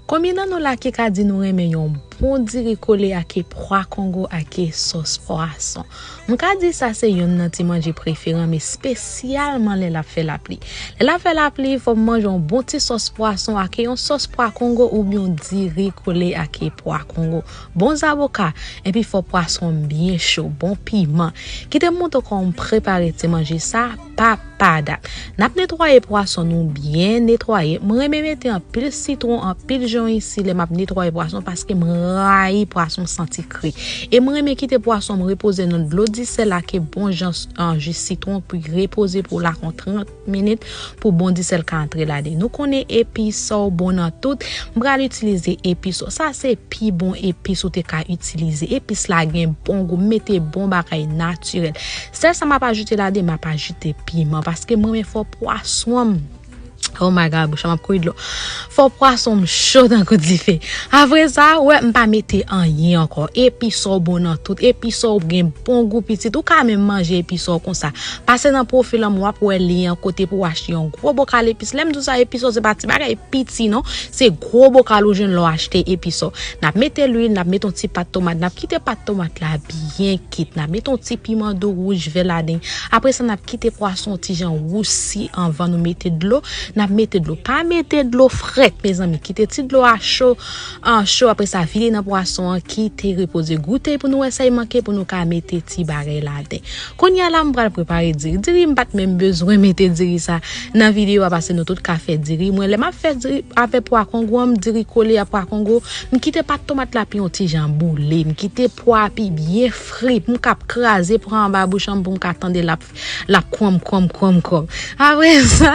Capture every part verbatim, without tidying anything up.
Konbyen nan nou la ki ka di nou renmen yon bon diri kole ake pwa kongo ake sòs pwason? M ka di sa se yonn nan ti manje preferan m, espesyalman lè l ap fè lapli. Lè l ap fè lapli, fò m manje yon bon ti sòs pwason ake yon sòs pwa kongo oubyen yon diri kole ake pwa kongo. Bon zaboka, epi fò pwason m byen cho, bon piman. Kite m montre w kòman m prepare ti manje sa, pa pa dat. N ap netwaye pwason nou byen netwaye. Mwen renmen mete anpil sitwon, anpil jonyon isi lè m ap netwaye pwason paske m rayi pwason santi kri. E mwen renmen kite pwason m repoze nan dlo disèl ake bon jan s- an ji sitwon pou l repoze pou l ak yon trant minit pou bon disèl ka antre ladan. Nou konnen epi sa w bon nan tout. M pral itilize epi sa w. Sa se pi bon epis ou te ka itilize. Epis la gen bon gou, mete bon bagay natirèl. Sèl sa m ap ajoute ladan, m ap ajoute piman paske mwen renmen fò pwason m. Oh my God, bouch la m ap kouri dlo. Fò pwason m cho tankou dife. Apre sa, w wè m pa mete anyen ankò. Epi sa w bon nan tout. Epi sa w gen bon gou pitit. Ou ka menm manje epi sa w konsa. Pase nan pwofil an m, w ap wè lyen an kote pou w achte yon gwo bokal epis. Lè m di w sa, epi sa w se pa ti bagay piti non. Se gwo bokal ou jwenn lè w achte epi sa w. N ap mete lwil, n ap mete yon ti pat tomat, n ap kite pat tomat la byen kit. N ap mete yon ti piman dou wouj vè ladan. Apre sa, n ap kite pwason yon ti jan wousi anvan nou mete dlo. N ap mete dlo. Pa mete dlo frèt, mezanmi. Kite ti dlo a cho, an cho. Apre sa, vide nan pwason an, kite repoze. Goute pou nou wè sa y manke pou nou ka mete ti bagay ladan. Kounye a la, m pral prepare diri. Diri, m pa t menm bezwen mete diri sa nan videyo a, paske nou tout ka fè diri. Mwen, lè m ap fè diri avè pwa kongo an, m diri kole a pwa kongo, m kite pat tomat la pi yon ti jan boule. M kite pwa pi byen fri, pou m k ap kraze pwa anba bouch an m, pou m ka tande l ap, l ap kwanm, kwanm, kwanm, kwanm. Apre sa,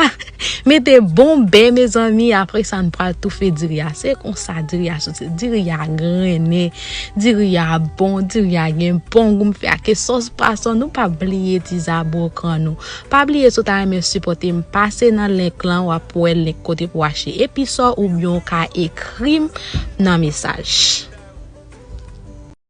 mete bon bè, mezanmi. Apre sa, n pral toufe diri a. Se konsa diri a soti. Diri a grennen. Diri a bon, diri a gen bon gou. M fè ake sòs pwason. Nou pa bliye ti zabokan nou. Pa bliye si w ta renmen sipòte m, pase nan link lan, w ap wè link kote pou w achte epi sa w oubyen w ka ekri m nan mesaj.